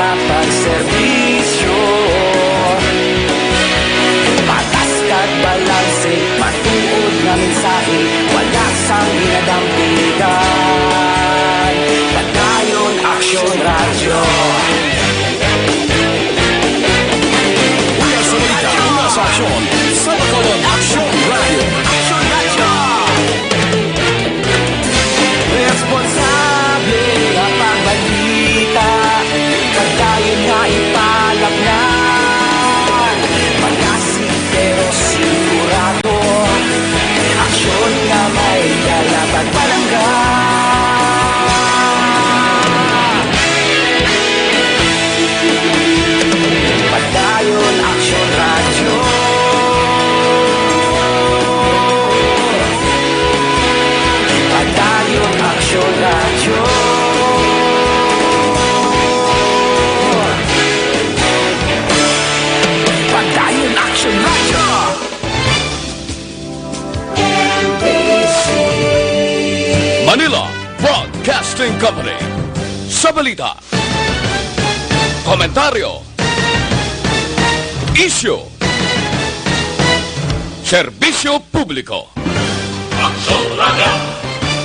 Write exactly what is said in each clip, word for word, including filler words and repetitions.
Pagserbisyo, patas kag balanse, matuod nga mensahe, wala sang ginadampigan. Padayon Aksyon Radyo. Una sa balita, una sa aksyon, sa Bacolod, Aksyon Radyo. Aksyon Radyo. Responsable nga pagbalita, kag dayon nga ipalapnan. Malasig pero sigurado, aksyon nga may dala kag palangga. Padayon Aksyon Radyo. Padayon Aksyon Radyo. Padayon Aksyon Radyo. Manila Broadcasting Company. Sa balita, komentaryo, isyu, serbisyo publiko. Aksyon Radyo.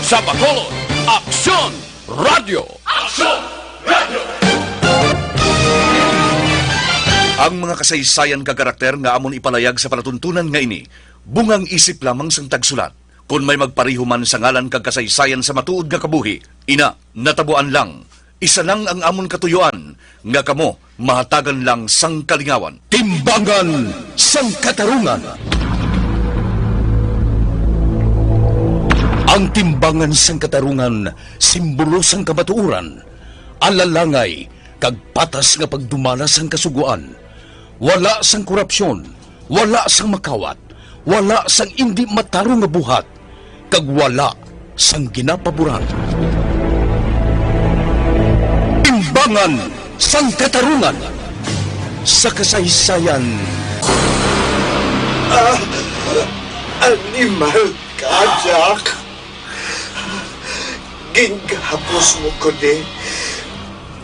Sa Bacolod, Aksyon Radyo. Aksyon Radyo. Ang mga kasaysayan kag karakter nga amon ipalayag sa palatuntunan nga ini, bungang isip lamang sang tagsulat. Kon may magpareho man sa ngalan kag kasaysayan sa matuod nga kabuhi, ina, natabuan lang. Isa lang ang amon katuyoan, nga kamo mahatagan lang sang kalingawan. Timbangan sang Katarungan. Ang timbangan sang katarungan, simbolo sang kamatuoran, alalangay, kag patas nga pagdumala sang kasugoan. Wala sang korupsyon, wala sang makawat, wala sang indi matarong nga buhat, kag wala sang ginapaboran. Timbangan sang Katarungan sa kasaysayan. Ah, animal ka, Jack. Gingapos mo ko ni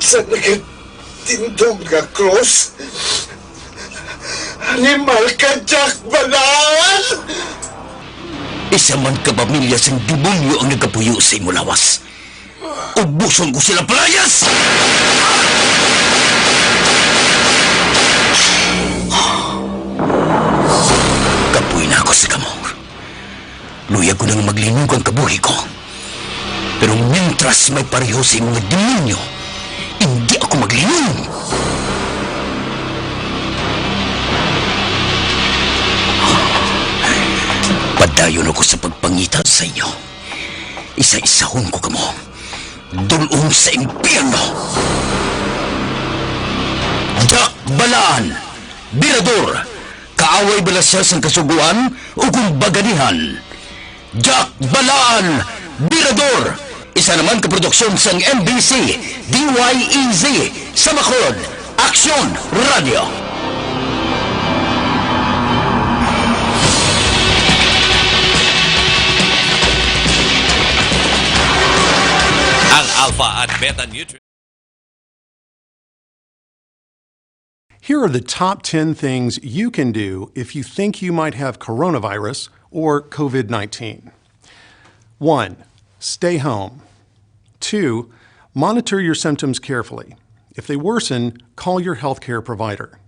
sa nagatindog nga krus. Animal ka, Jack Balaan! Isa man ka pamilya sang demonyo ang nagapuyo sa imo lawas. Ubuson ko sila, palayas! Kapoy na ako sa kamo. Luyag ko nang maglinog ang kabuhi ko. Pero mientras may pareho sa imo nga demonyo, hindi ako maglinog. Padayon ako sa pagpangita sa inyo. Isa-isahon ko kamo. Dul-ong sa impyerno. Jack Balaan, Birador, kaaway bala sia sang Kasugoan o kung baganihan. Jack Balaan, Birador, isa naman ka produksyon sang M B C, D Y E Z, sa Bacolod, Aksyon Radio. Ang Alpha at Beta Nutrient. Here are the top ten things you can do if you think you might have coronavirus or COVID nineteen. One, stay home. Two, monitor your symptoms carefully. If they worsen, call your healthcare provider.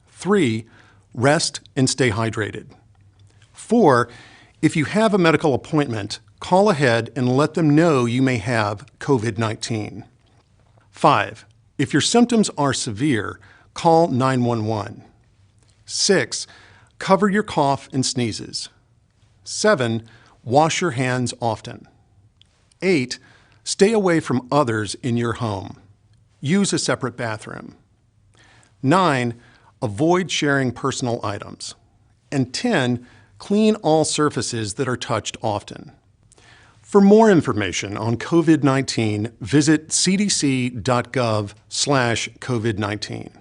Three, rest and stay hydrated. Four, if you have a medical appointment, call ahead and let them know you may have COVID nineteen. Five, if your symptoms are severe, call nine one one. Six, cover your cough and sneezes. Seven, wash your hands often. Eight, stay away from others in your home. Use a separate bathroom. Nine, avoid sharing personal items. And ten, clean all surfaces that are touched often. For more information on COVID nineteen, visit C D C dot gov slash COVID nineteen.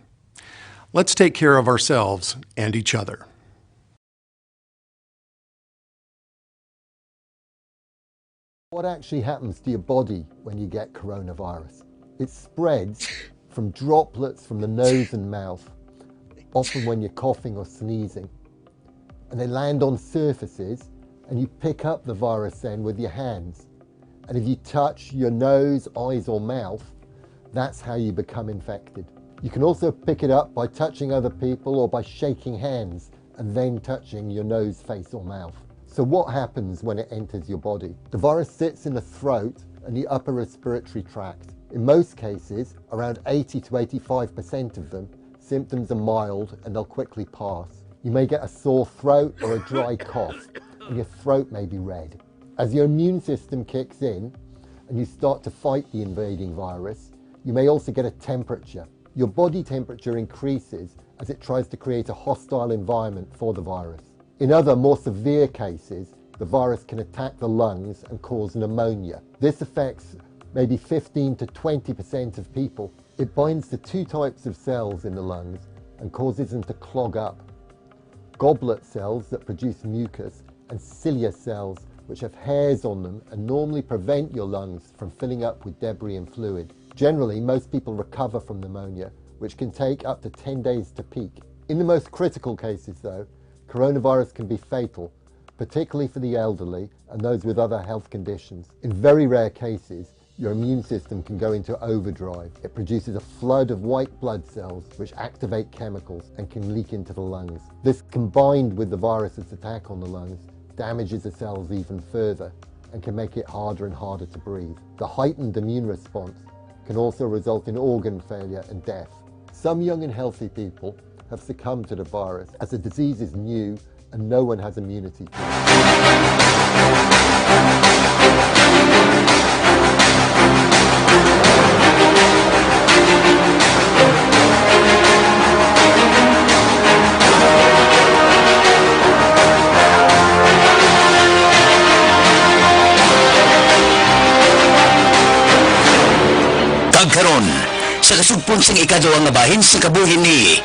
Let's take care of ourselves and each other. What actually happens to your body when you get coronavirus? It spreads from droplets from the nose and mouth, often when you're coughing or sneezing. And they land on surfaces, and you pick up the virus then with your hands. And if you touch your nose, eyes, or mouth, that's how you become infected. You can also pick it up by touching other people or by shaking hands and then touching your nose, face, or mouth. So, what happens when it enters your body? The virus sits in the throat and the upper respiratory tract. In most cases, around eighty to eighty-five percent of them, symptoms are mild and they'll quickly pass. You may get a sore throat or a dry cough, and your throat may be red. As your immune system kicks in and you start to fight the invading virus, you may also get a temperature. Your body temperature increases as it tries to create a hostile environment for the virus. In other, more severe cases, the virus can attack the lungs and cause pneumonia. This affects maybe fifteen to twenty percent of people. It binds to two types of cells in the lungs and causes them to clog up. Goblet cells that produce mucus and cilia cells, which have hairs on them and normally prevent your lungs from filling up with debris and fluid. Generally, most people recover from pneumonia, which can take up to ten days to peak. In the most critical cases, though, coronavirus can be fatal, particularly for the elderly and those with other health conditions. In very rare cases, your immune system can go into overdrive. It produces a flood of white blood cells which activate chemicals and can leak into the lungs. This, combined with the virus's attack on the lungs, damages the cells even further and can make it harder and harder to breathe. The heightened immune response can also result in organ failure and death. Some young and healthy people have succumbed to the virus as the disease is new and no one has immunity to it. Kag karon, sa kasugpon sing ikaduha nga bahin sing kabuhi ni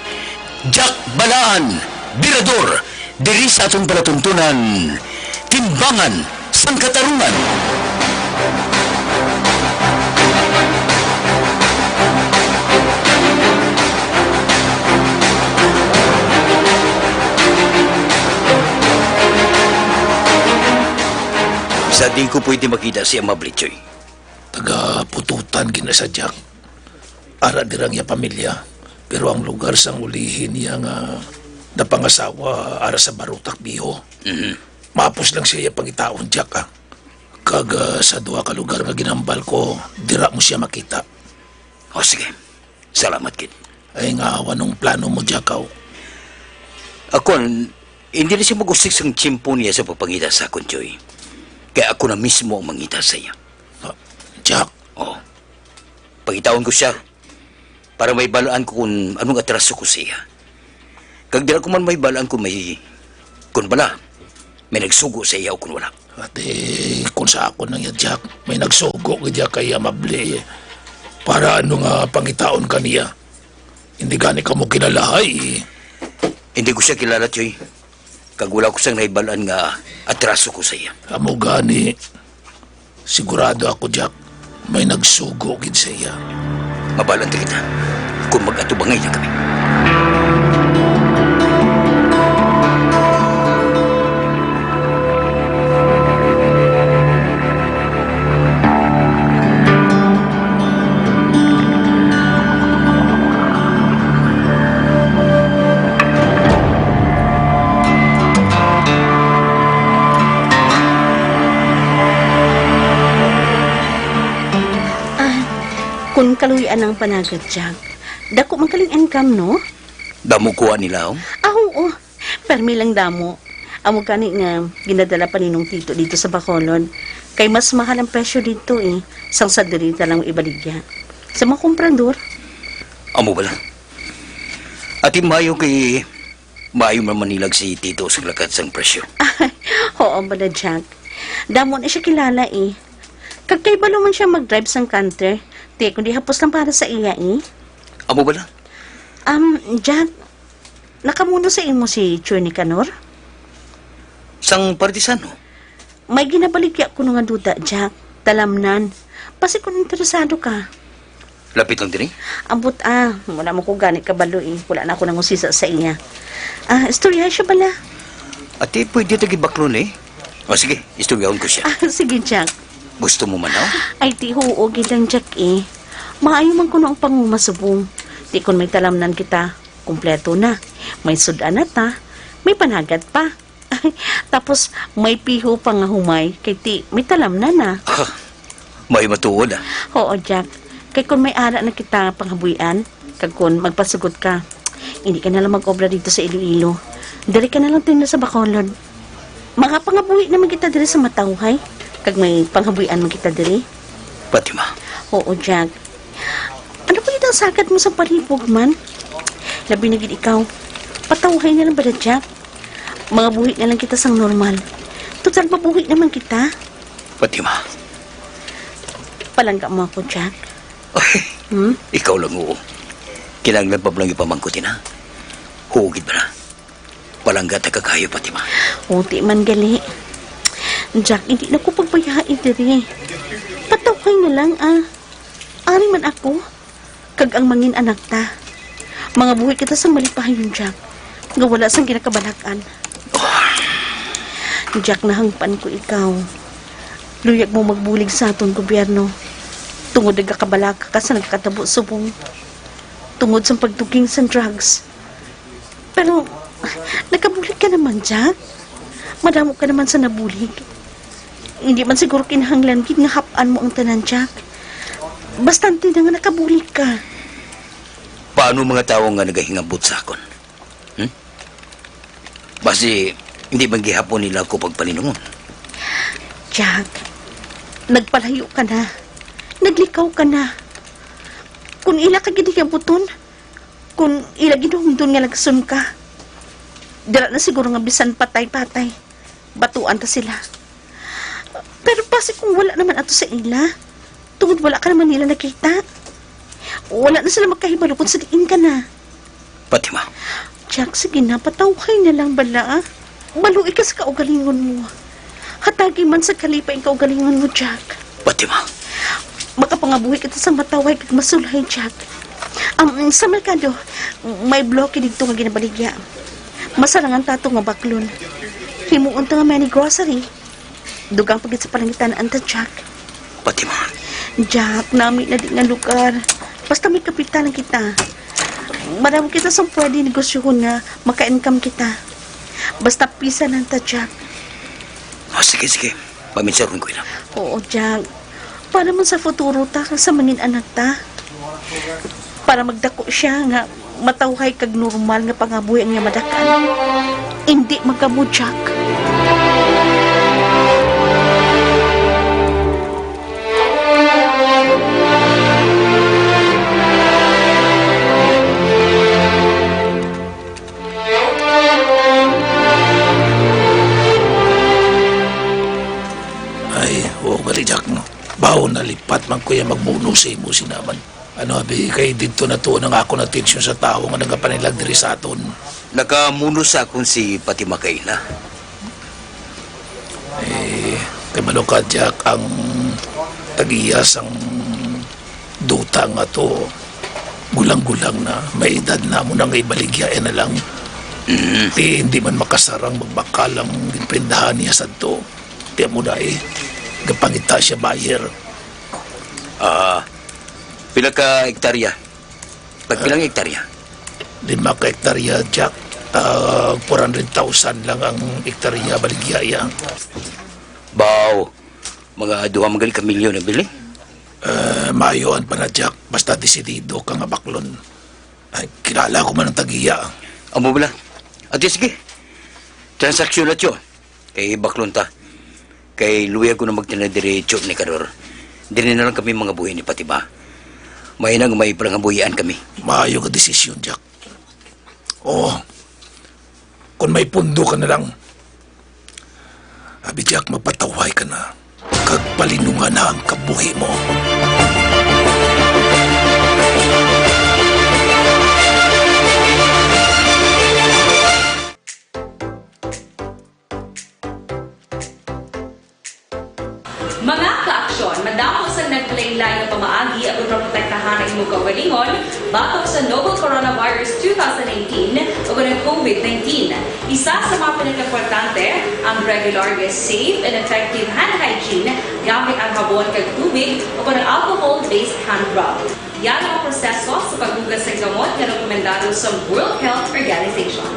Jack Balaan, Birador, diri sa aton palatuntunan, Timbangan sang Katarungan. Sa di ko pwede makita si Amable, Choy. Taga Pututan gid na sia, Jack. Ara dira ang iya pamilya, pero ang lugar sang ulihi niya nga napangasawa ara sa Barotac Viejo. Mhm. Mapos lang siya iya pangitaon, Jack, ah. Kag, ah, sa duha ka lugar nga ginhambal ko, dira mo siya makita. O, sige. Salamat gid. Ay nga, anong plano mo, Jack, aw? Ako, hindi na siya mag-usik sang tiyempo niya sa pagpangita sa akon, Choy. Kay ako na mismo ang mangita sa iya. Ah, Jack? Oo. Pangitaon ko siya para mahibaluan ko kung anong atraso ko sa iya. Kag dira ko man mahibaluan kung may, kung bala, may nagsugo sa iya o kung wala. Ati, kung sa akon lang yan, Jack, may nagsugo gid ya kay Amable. Para ano nga pangitaon ka niya? Hindi gani kamo kilala, ay. Hindi ko siya kilala, Choy. Kag wala ko sang nahibaluan nga atraso ko sa iya. Amo gani, sigurado ako, Jack, may nagsugo gid sa iya. Mabalaan ta kita kung mag-atubangay na kami. Ah, kun kaluy-an ang panagat, Jack, dako man kaling income, no? Damo kuha nila, oh. Ah, oo. Permi lang damo. Amo gani nga ginadala pa ni Nong Tito dito sa Bacolod. Kay mas mahal ang presyo dito, eh, sang sa diri ta lang ibaligya sa mga komprador. Amo bala. Ati, maayo kay maayo man manilag si Tito sa lakat sang presyo. Oo bala, Jack. Damo na siya kilala, eh. Kag kay balo man siya mag-drive sang canter. Ti, kundi hapos lang para sa iya, eh. Amo bala? Um, Jack, nakamuno sa imo si Choy Nicanor? Sang partisan, no? May ginabaligya kuno nga duda, Jack. Talamnan. Basi kung interesado ka. Lapit lang diri. Ambot, ah, wala mo ko gani kabalo, eh. Wala na ako nangusisa sa iya. Ah, istorya siya bala. Ate, pwede ta gibaklon, eh. O, sige, istoryahon ko siya. Ah, sige, Jack. Gusto mo man, oh? Ay, ti, huo, gid lang, Jack, eh. Maayo man kuno ang panguma subong. Ti, kun may talamnan kita, kompleto na. May sud-an na ta, may panagat pa. Tapos, may piho pa nga humay, kay ti, may talamnan na. May matuod, ah. Oo, Jack. Kay kun may ara na kita pangabuhian, kag kun magpasugot ka, hindi ka na lang mag-obra dito sa Iloilo. Diri ka na lang tinda sa Bacolod. Mga pangabuhi naman kita diri sa Matawhay, kag may pangabuhian man kita diri. Fatima. Oo, Jack. Ano ba ang sagad mo sa palibog man? Labi na gid ikaw. Patawhay na lang bala, Jack. Mga buhi na lang kita sang normal. Total, mabuhi naman kita. Fatima. Palangga mo ako, Jack. Hmm? Ikaw lang, oo. Kinahanglan pa ba lang ipamangkot, ina? Huo gid ba na? Palangga ta ka kaayo, Fatima. Uti man gali. Jack, hindi na ko pagbayai diri. Patawhay na lang, ah. Ari man ako. Kag ang mangin-anak ta. Mga buhi kita sang malipayon, Jack, nga wala sang ginakabalak-an. Jack, nahangpan ko ikaw. Luyag mo magbulig sa aton gobyerno. Tungod nagakabalaka ka sa nagakatabo subong. Tungod sa pagtuging sa drugs. Pero, nakabulig ka naman, Jack. Madamo ka naman sa nabulig. Hindi man siguro kinahanglan gid nga hap-an mo ang tanan, Jack. Bastante na nga nakabulig ka. Paano mga tawo nga nagahingabot sa akon? Hmm? Basi, hindi man gihapon nila ako pagpalinungon. Jack, nagpalayo ka na. Naglikaw ka na. Kung ila ka gid hingabuton, kung ila ginhumdon nga lagson ka, dira na siguro nga bisan patay-patay, batuan ta sila. Pero basi kung wala naman ato sa ila, tungod wala ka naman nila nakita, wala na sila magkahibalo kung sa diin ka na. Fatima. Jack, sige na, patawhay na lang bala, ah. Maluoy ka sa kaugalingon mo. Hatagi man sa kalipay ang kaugalingon mo, Jack. Fatima. Makapangabuhi kita sa matawhay kag masulhay, Jack. Am, sa merkado, may bloke didto nga ginabaligya. Masarangan ta ato nga baklon. Himuon ta nga mini grocery. Dugang pa gid sa palangitan-an ta, Jack. Fatima. Jack, nami na di nga lugar. Basta may kapital lang kita. Madamo kita sang pwede negosyohon nga maka-income kita. Basta pisa lang ta, Jack. Oh, sige, sige. Paminsarhon ko ina. Oo, Jack. Para man sa futuro ta kag sa mangin-anak ta. Para magdako siya nga matawhay kag normal nga pangabuhi ang iya madak-an. Indi magkamo, Jack. Ay, oo gali, Jack, no? Bawo nalipat man ko ya magmuno sa imo, sinaman. Ano, abi, kay didto na tuon ang akon atensyon sa tawo nga nagapanilag diri sa aton. Nakamuno sa akon si Fatima kay ina. Eh, kabalo ka, Jack, ang tag-iya sang duta nga to, gulang-gulang na, may edad na mo na nga ibaligya na lang. Mm. Ti, hindi man makasarang magbakal ang ginprendahan niya sadto. Ti, amo na eh, gapangita siya buyer. Ah, pila ka hektarya? Tagpilang hektarya? Lima ka hektarya, Jack. Ah, four hundred thousand lang ang hektarya, baligya iya. Baw, mga duha man gali ka milyon ang bili. Eh, maayoan pa na, Jack. Basta desidido ka nga baklon. Ay, kilala ko man ang tag-iya. Amo bala. Ate, sige. Transaksyon na, tiyo. Kay baklon ta. Kay luyag ko na magtinad diretso ni Kador. Diri na lang kami mangabuhi ni Fatima. May nang may pangabuhian kami. Maayo nga desisyon, Jack. Oo. Kung may pundo ka na lang, abi, Jack, magpatawhay ka na. Kag palinunga na ang kabuhi mo. Mga ka-aksyon, madamo sa naglain-lain nga pamaagi aron maprotektahan ang imo Batok sa novel coronavirus two thousand nineteen o ang COVID nineteen, isa sa mga pinakaimportante ang regular nga safe and effective hand hygiene gamit ang habon kag tubig o ang alcohol-based hand rub. Yan ang proseso sa paghugas sa gamot nga rekomendado sa World Health Organization.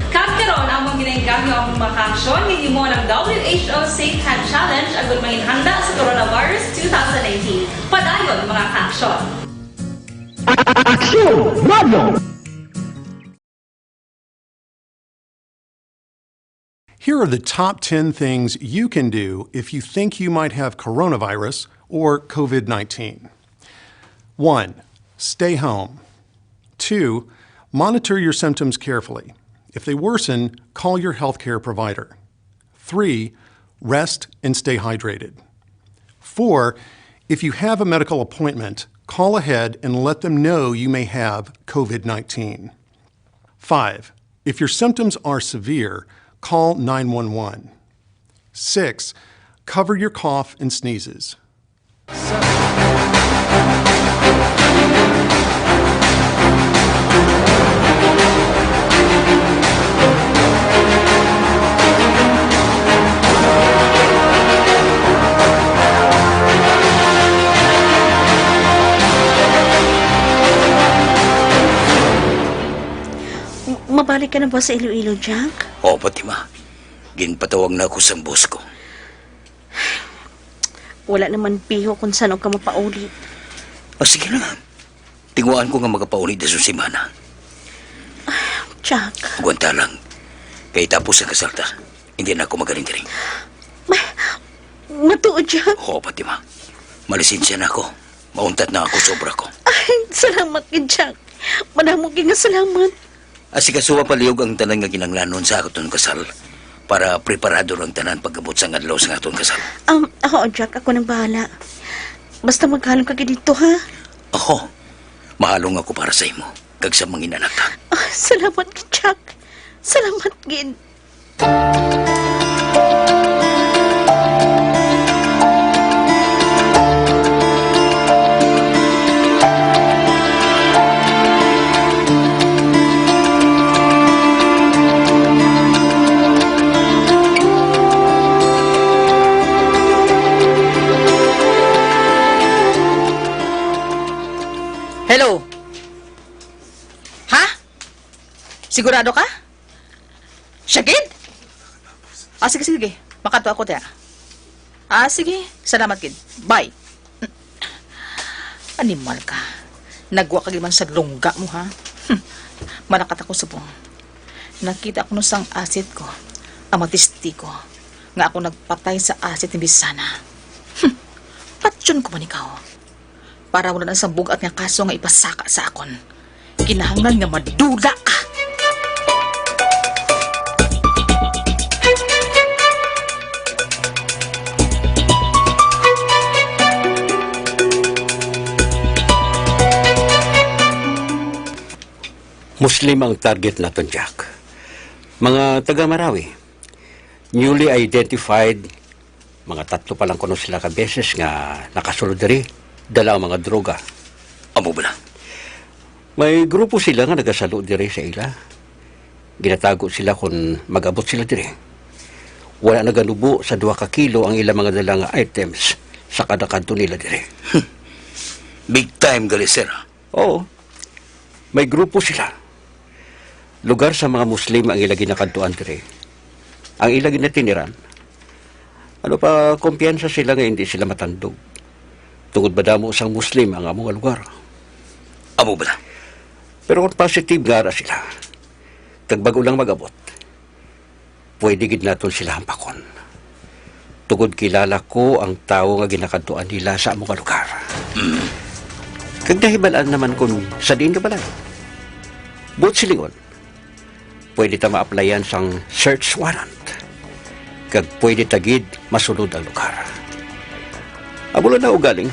Kag karon, among ginainggam nga among mga kaaksyon nga himo ang W H O Safe Hand Challenge agud manginhanda sa coronavirus two thousand nineteen. Padayon, mga kaaksyon! Aksyon! Radyo! Here are the top ten things you can do if you think you might have coronavirus or COVID nineteen. One, stay home. Two, monitor your symptoms carefully. If they worsen, call your healthcare provider. Three, rest and stay hydrated. Four, if you have a medical appointment, call ahead and let them know you may have COVID nineteen. Five, if your symptoms are severe, call nine one one. Six, cover your cough and sneezes. M-, mabalik ka na ba sa Iloilo, Jack? Oo, Fatima. Ginpatawag na ako sang boss ko. Wala naman bihok kung san-o ka mapauli. O, sige na. Tinguhaan ko nga makapauli didto sa semana. Jack. Agwanta lang. Kay tapos ang kasal ta, hindi na ako magaling diri. Ma-, matuod, Jack? Oo, Fatima. Malisensya na ako. Mauntat na ako sa obra ko. Ay, salamat gid, Jack. Madamo gid nga salamat. Asikasuha palihog ang tanan nga kinahanglanon sa aton kasal para preparado ang tanan pag-abot sang adlaw sang aton kasal. Um, ako, Jack, ako nang bahala. Basta maghalong ka gid didto, ha? Ako, mahalong ako para sa imo kag sa mga anak ta. Ah, salamat gid, Jack. Salamat gid. Hello? Ha? Sigurado ka? Siya gid? Ah, sige, sige. Makadto ako diha. Ah, sige. Salamat gid. Bye. Animal ka. Nagwa ka gid man sa lungga mo, ha? Hmm. Malakat ako subong. Nakita ko no sang asset ko, ang mga testigo nga ako nagpatay sa asset ni Bisana. Hmm. Patyon ko man ikaw. Para wala na sang bug-at nga kaso nga ipasaka sa akon. Kinahanglan nga madula ka. Muslim ang target naton, Jack. Mga taga Marawi, newly identified, mga tatlo pa lang kuno sila ka beses nga nakasulod diri, dala ang mga droga. Amo bala? May grupo sila nga nagasalo diri sa ila. Ginatago sila kon mag-abot sila diri. Wala naganubo sa duha ka kilo ang ila mga dala nga items sa kada kadto nila diri. Big time gali, sir. Oo. May grupo sila. Lugar sa mga Muslim ang ila ginakadtuan diri. Ang ila ginatiniran. Ano pa, kumpiyansa sila nga hindi sila matandog. Tungod madamo sang Muslim ang amo nga lugar. Amo bala? Pero kung positive nga ara sila, kag bago lang mag-abot, pwede gid naton sila hampakon. Tungod kilala ko ang tawo nga ginakadtuan nila sa amo nga lugar. Mm. Kag nahibal-an naman kon sa diin nga balay. Buot silingon, pwede ta ma-applyan sang search warrant. Kag pwede ta gid masulod ang lugar. Amo lang na ugaling,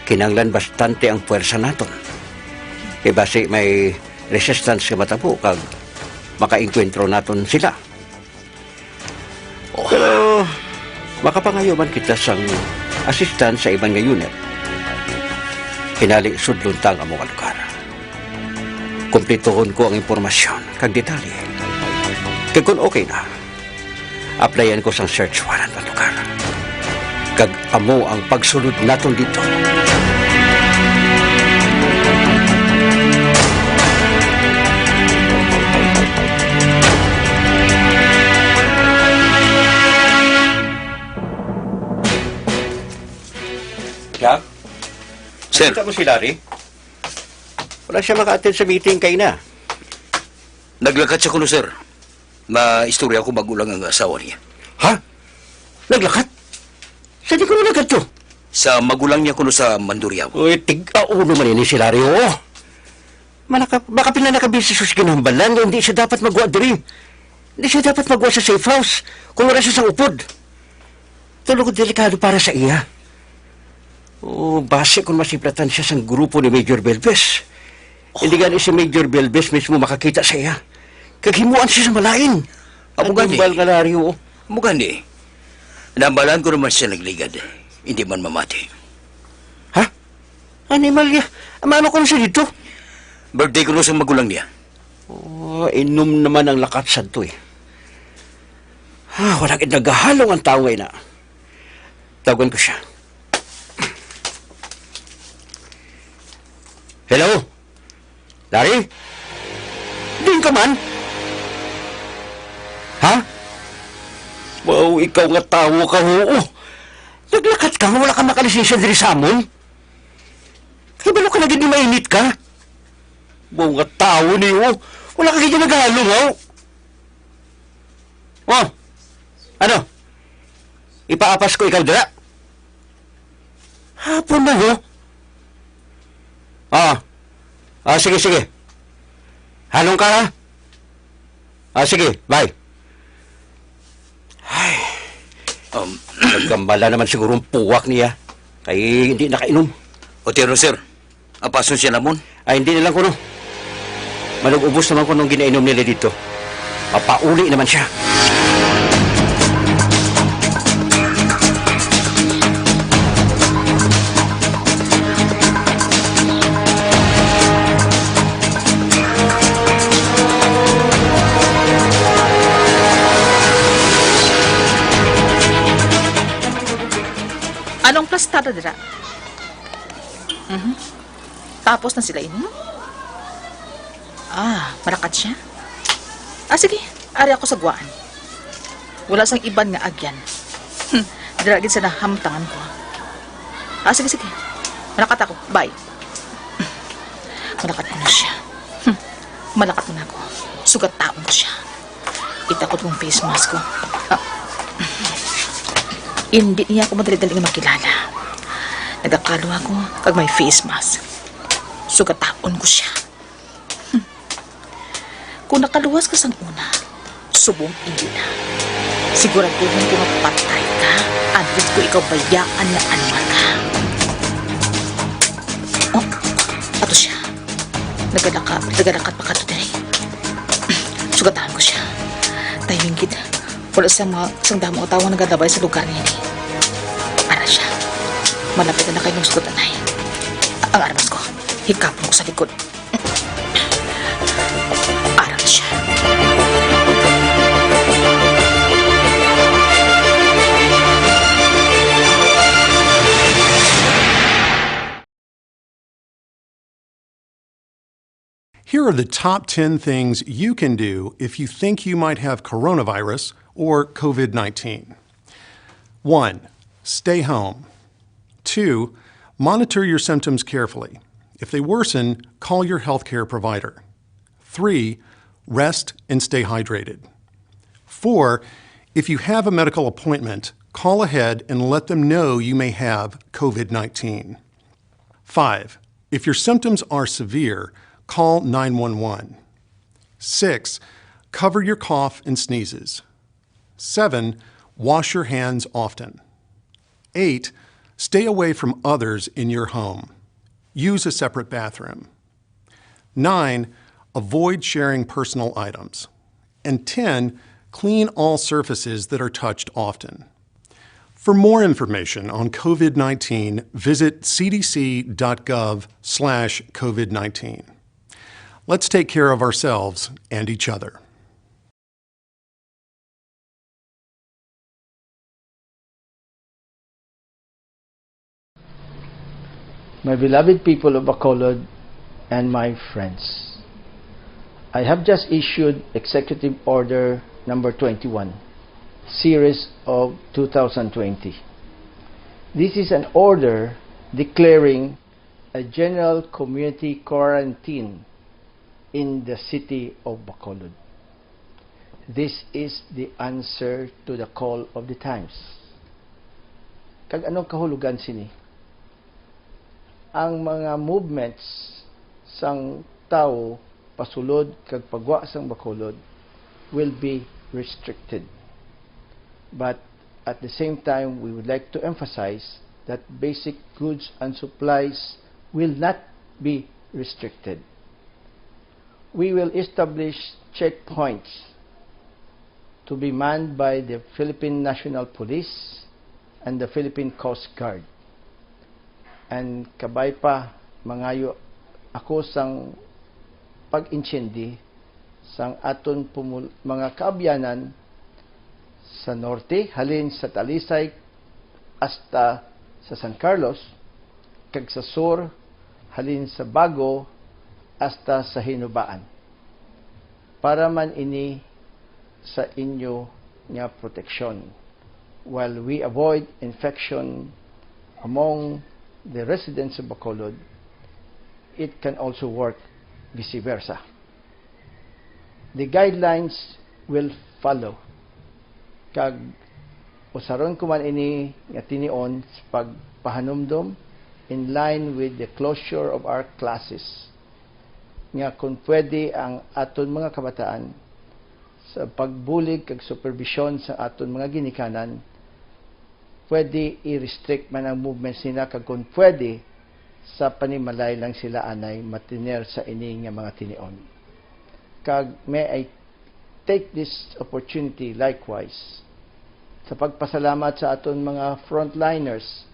kinahanglan bastante ang puwersa naton. Kay basi may resistance nga matabo kag makaengkwentro naton sila. Oh. Pero makapangayo man kita sang assistance sa iban nga unit. Hinali sudlon ta ang amo nga lugar. Kumplituhon ko ang impormasyon kag detalye. Kag kon okay na, applyan ko sang search warrant ang lugar. Kag amo ang pagsulod naton dito. Jack? Sir. Nakita mo si Larry? Wala siya maka-attend sa meeting kay na. Naglakat siya kuno, sir. Maistorya ko, magulang ang asawa niya. Ha? Naglakat? Sa di ko naglakat to? Sa magulang niya kuno sa Mandurriao. Uy, tig-, ah, uno man ini si Larry, oo. Malaka-, baka pila nakabisi sa ginambalan nga hindi siya dapat magwa diri. Hindi siya dapat magwa sa safe house kung wala siya sa upod. Tulog delikado para sa iya. Oh, basi kung masiplatan siya sang grupo ni Major Belbes. Hindi gani si Major Belbes mismo makakita sa iya. Kag himuan siya sa malain. Amo gani. Ang gimbal nga Larry, oh. Amo gani. Nambalan ko naman siya nagligad. Hindi man mamati. Ha? Animal ya. Mano ko siya dito? Birthday ko sa magulang niya. Oh, inom naman ang lakat sadto eh. Ah, wala gid nagahalong ang tao nga ina. Tawagan ko siya. Hello? Larry? Diin ka man? Ha? Wow, ikaw nga tawo ka, oo. Naglakat ka nga wala ka makalisensya diri sa amon? Kay balo ka lagi di mainit ka. Wow nga tawo ni, oh. Wala ka gid nagahalong, oh. Oh, ano? Ipaapas ko ikaw dira? Hapon na, no? Ah. Ah, sige, sige. Halong ka, ha? Ah, sige, bye. Ay. Um, nagkambala naman siguro ang puwak niya. Kay hindi nakainom. O, tiro, sir. Apason siya namon? Ay, hindi na lang kuno. Manug-ubos naman kuno ang ginainom nila dito. Mapauli naman siya. Anong plastada dira? Mhm. Tapos na sila ini? Ah, malakat siya? Ah, sige. Ari ako sa guwaan. Wala sang iban nga agyan. Hmm, dira gid sa nahamtangan ko. Ah, sige, sige. Malakat ako. Bye. Malakat ko na siya. Hmm, malakat ko na ako. Sugataon ko siya. Itakod kong face mask ko. Ah. Hindi niya ako madali-dali nga makilala. Nagakalo ako kag may face mask. Sugataon ko siya. Hmm. Kung nakaluwas ka sang una, subong hindi na. Siguraduhon ko nga patay ka, anlit ko ikaw bayaan nga animal ka. Oh, ato siya. Nagalaka-, nagalakat pa ka to, diri. Sugatan ko siya. Linggid. Wala sang mga, sang damo nga tawo nga nagalabay sa lugar niya. Ara siya. Malapit na kay mong sugot, anay. Ang armas ko, hikapon ko sa likod. Ara siya. Here are the top ten things you can do if you think you might have coronavirus or COVID nineteen. One, stay home. Two, monitor your symptoms carefully. If they worsen, call your healthcare provider. Three, rest and stay hydrated. Four, if you have a medical appointment, call ahead and let them know you may have COVID nineteen. Five, if your symptoms are severe, call nine one one. Six, cover your cough and sneezes. Seven, wash your hands often. Eight, stay away from others in your home. Use a separate bathroom. Nine, avoid sharing personal items. And ten, clean all surfaces that are touched often. For more information on COVID nineteen, visit C D C dot gov slash COVID nineteen. Let's take care of ourselves and each other. My beloved people of Bacolod and my friends, I have just issued Executive Order number twenty-one, series of two thousand twenty. This is an order declaring a general community quarantine in the city of Bacolod. This is the answer to the call of the times. Kag anong kahulugan sini? Ang mga movements sang tawo pasulod kag pagwa sang Bacolod will be restricted. But at the same time, we would like to emphasize that basic goods and supplies will not be restricted. We will establish checkpoints to be manned by the Philippine National Police and the Philippine Coast Guard. And kabay pa, mangayo ako sang pag-intindi sang aton pumul-, mga kaabyanan sa norte, halin sa Talisay hasta sa San Carlos, kag sa sur, halin sa Bago hasta sa Hinubaan. Para man ini sa inyo nga proteksyon. While we avoid infection among the residents of Bacolod, it can also work vice versa. The guidelines will follow, kag usaron ko man ini nga tinion sa pagpahanumdom in line with the closure of our classes, nga kon pwede ang aton mga kabataan sa pagbulig kag superbisyon sa aton mga ginikanan, pwede i-restrict man ang movements nila, kag kon pwede, sa panimalay lang sila anay matiner sa ini nga mga tinion. Kag may I take this opportunity likewise sa pagpasalamat sa aton mga frontliners,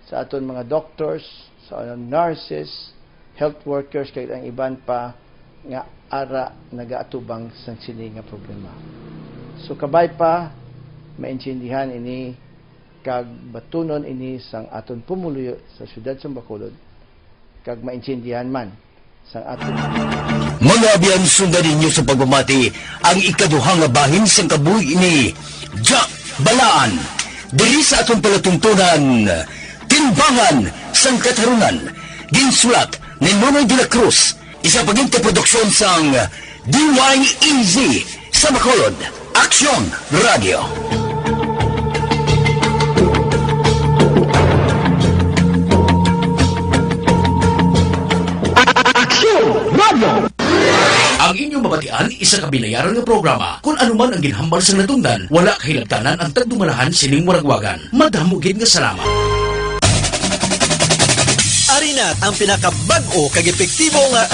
sa aton mga doctors, sa aton nurses, health workers, kag ang iban pa nga ara nagaatubang sang sini nga problema. So kabay pa, maintindihan ini kag batunon ini sang aton pumuluyo sa siyudad sang Bacolod, kag maintindihan man sang aton Mga abyan, sundan ninyo sa pagpamati ang ikaduha nga bahin sang kabuhi ni Jack Balaan diri sa aton palatuntunan, Timbangan sang Katarunan. Ginsulat ni Nonoy de la Cruz, isa pagin ka produksyon sang D Y E Z sa Bacolod. Aksyon Radio. Aksyon Radio. Ang inyong mabatian, isa ka binayaran nga programa. Kon ano man ang ginhambal sa natundan, wala kahilabtanan ang tagdumalahan sining waragwagan. Madamo gid nga salamat. Ari na ang pinakabag-o kag epektibo nga